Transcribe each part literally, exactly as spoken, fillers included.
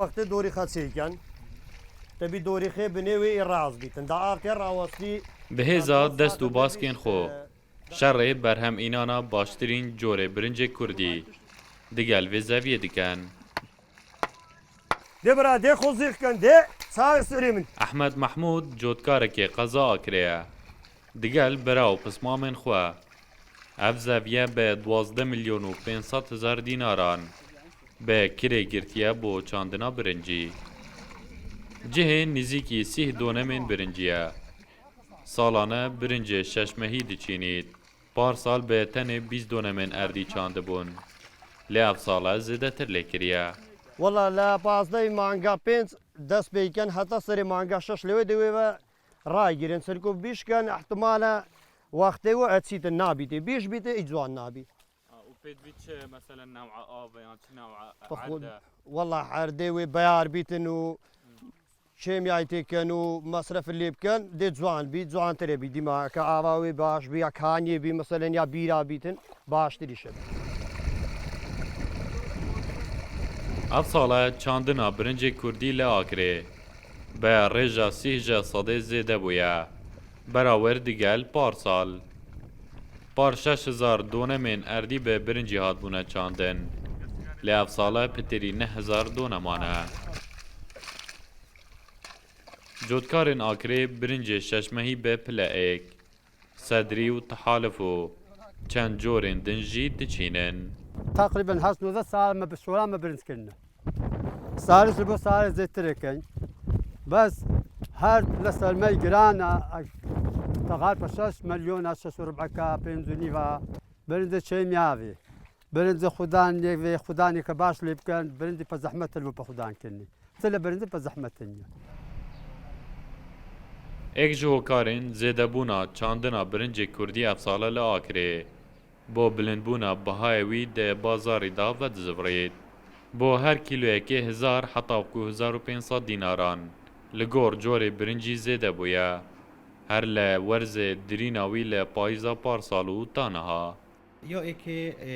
Wextê dorî xeçê ken, te bî dorî xê binê wê ê raz bîtin. Da aqê rawastî. Bi hêza dest û baskên xwe, şerê berhem înana baştirîn corê birincê kurdî digel vê zeviyê dikin. Dê bira, dê xozî ken, dê çavê serê min. Ehmed Mehmûd cotkarekê qeza Akrê ye. Digel bira û pismamên xwe. Ev zeviye bi duwazdeh milyon û pênc sed hezar dînaran bi kirê girtiye bo çandina birincî. Cihê nîzîkî sîh donemên birincî ye. Salane birincê şeşmehî diçînît. Parsal bi tenê bîst donemên erdî çandibûn. Lê ev sale zêdetir lê kiriye. Wela li pazdehê manga pênc dest pê ken heta serê manga şeş lê wê dê wê ve ragirên. Çilku bîş ken ihtimale wextê wê eçîtin nabîtê. Bîş bîtê î ciwan nabî. Ha, û pê divî çi, meselen, new'a av e yan çi new'a Bi xwe-, erd e? Wela erdê wê beyar bîtin û kêmyayî tê ken û mesrefê lê bikin, dê ciwan bî, ciwantirê bî. Dîma ke ava wê baş bî, ya kaniyê bî, meselen, ya bîra bîtin, baştir îşe bî. Ev sale çandina birincê kurdî li Akrê bi rêja sîh ji sedê zêde bûye. Berawer digel parsal. Par şeş hezar donemên erdî bi birincî hatbûne çandin. Lê ev sale pitirî neh hezar doneman e. Cotkarên Akrê birincê şeşmehî bi pile êk, sedrî û tihalif û çend corên din jî diçînin. Teqrîben heşt nozde sal me bi şola me birinc kirine. Saris li bo sarê zêtir dikin. Bes her li ser me giran e, teqrîben şeş milyon e, şeş û rib'eka, pênc û nîva. Birincê çêmyavî. Birincê xudanê vê, xudanê ke baş lê bikin, birincê pe zehmet li bo pe xudan kirinê. Ti li birincê pe zehmet niye. Êk ji hokarên zêdebûna çandina birincê kurdî ev sale li Akrê. Bo bilindbûna bihayê wî di bazarî de vedizivirît. Bo her kîloyekê hezar heta ku hezar û pênc sed dînaran. Li gor corê birincî zêde bûye. Her li werzê dirîna wî li payîza parsal û ta niha. Ya êkê, e,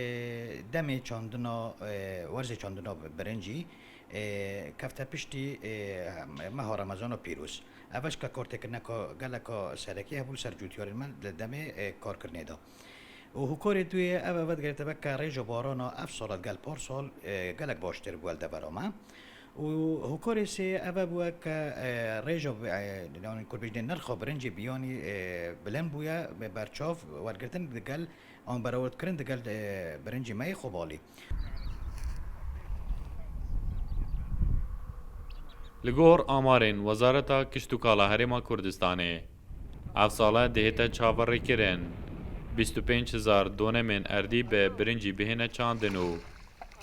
demê çandina, e, werzê çandina birincî, e, kefte piştî, e, meha Remezana pîroz. Ev eşka kartêkirineka geleka serekî hebû li ser cûtiyarên me li demê, e, karkirinê de. Û hokarê duyê ev e, vedigirêtibe ke rêja barana ev sala digel parsal, e, gelek baştir bû li devera me. Û hokarê sê ev e bûye ke, e, rêja, e, yanî ku bêjinê nirxa birincê biyanî, e, bilind bûye, bi berçav wergirtin digel an berawerdkirin digel, e, birincê me yê Xobalî. Li gor amarên Wezareta Kişt û Kala Herêma Kurdistanê, ev sale dihête çaverêkirin bîst û pênc hezar donemên erdî bi birincî bihêne çandin û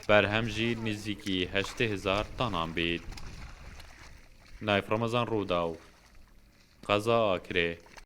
berhem jî nêzîkî heştê hezar tanan bît. Nayf Remezan, Rûdaw, Qeza Akrê.